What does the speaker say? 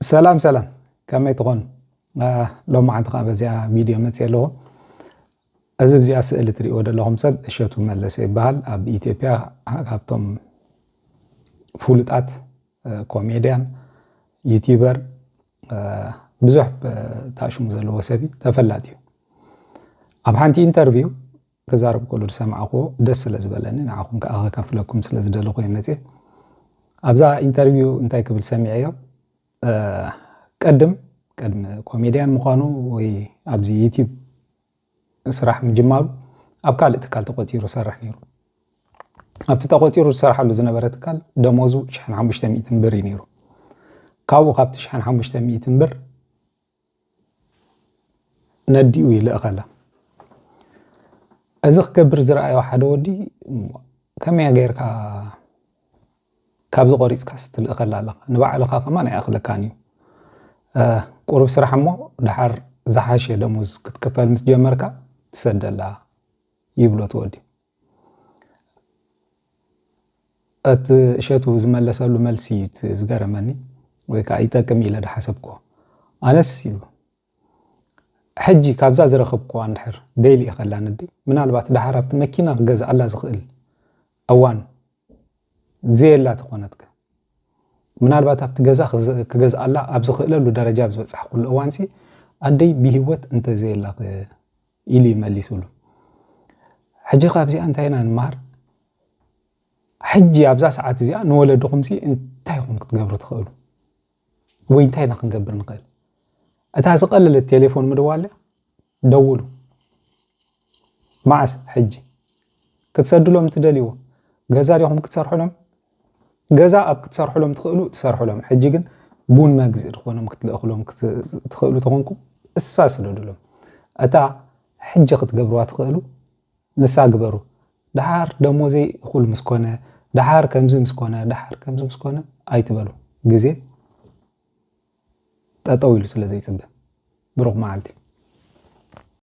ሰላም ሰላም፣ ከመይ ትኾኑ? ሎማዓንቲ ከዓ በዚኣ ቪድዮ መፅእ ኣለኹ። እዚ ብዚኣ ስእሊ ትሪእዎ ዘለኹም ሰብ እሸቱ መለሰ ይበሃል። ኣብ ኢትዮጵያ ካብቶም ፍሉጣት ኮሜድያን፣ ዩቲዩበር፣ ብዙሕ ታሽሙ ዘለዎ ሰብ እዩ፣ ተፈላጢ እዩ። ኣብ ሓንቲ ኢንተርቪው ክዛረብ ከሎ ዝሰማዕኩዎ ደስ ስለ ዝበለኒ ንዓኹም ከዓ ከካፍለኩም ስለ ዝደለኹ እየ መፅእ። ኣብዛ ኢንተርቪው እንታይ ክብል ሰሚዐዮ? ቀድም ቀድሚ ኮሜድያን ምዃኑ ወይ ኣብዚ ዩቲዩብ ስራሕ ምጅማሩ ኣብ ካልእ ትካል ተቆፂሩ ሰርሕ ነይሩ። ኣብቲ ተቆፂሩ ዝሰርሓሉ ዝነበረ ትካል ደሞዙ ሽሕን ሓሙሽተ ሚእትን ብር እዩ ነይሩ። ካብኡ ካብቲ ሽሕን ሓሙሽተ ሚእትን ብር ነዲኡ ይልእኸላ። እዚ ክገብር ዝረኣዮ ሓደ ወዲ ከመይ ጌርካ ካብዚ ቆሪፅካስ ትልእኸላ ኣለኻ? ንባዕልኻ ከማን ኣይኣኽለካን እዩ። ቁሩብ ስራሕ እሞ ደሓር ዝሓሸ ደሞዝ ክትክፈል ምስ ጀመርካ ትሰደላ ይብሎ እቲ ወዲ። እቲ እሸቱ ዝመለሰሉ መልሲ እዩ እቲ ዝገረመኒ፣ ወይ ከዓ ይጠቅም ኢለ ዝሓሰብኩዎ። ኣነስ ይብሉ ሕጂ ካብዛ ዝረኸብኩዋ እንድሕር ደይሊ ይኸላ ነደይ፣ ምናልባት ደሓር ኣብቲ መኪና ክገዝኣላ ዝኽእል እዋን ዘየላ ተኾነትከ፣ ምናልባት ኣብቲ ገዛ ክገዝኣላ ኣብ ዝኽእለሉ ደረጃ ኣብ ዝበፃሕኩሉ እዋንሲ ኣደይ ብሂወት እንተዘየላ ኢሉ ይመሊሱሉ። ሕጂ ካብዚኣ እንታይ ኢና ንመሃር? ሕጂ ኣብዛ ሰዓት እዚኣ ንወለድኹምሲ እንታይ ኢኹም ክትገብሩ ትኽእሉ? ወይ እንታይ ኢና ክንገብር ንኽእል? እታ ዝቐለለት ቴሌፎን ምድዋል እያ። ደውሉ። መዓስ? ሕጂ ክትሰድሎም ትደልይዎ? ገዛ ዲኹም ክትሰርሑሎም? ገዛ ኣብ ክትሰርሑሎም ትኽእሉ ትሰርሑሎም። ሕጂ ግን ቡን መግዝኢ ዝኾኖም ክትልእኽሎም ትኽእሉ ተኾንኩም እሳ ስደዱሎም። እታ ሕጂ ክትገብርዋ ትኽእሉ ንሳ ግበሩ። ደሓር ደሞዘይ እኹል ምስኮነ፣ ደሓር ከምዚ ምስኮነ፣ ደሓር ከምዚ ምስኮነ ኣይትበሉ። ግዜ ጠጠው ኢሉ ስለ ዘይፅበ። ብሩኽ መዓልቲ።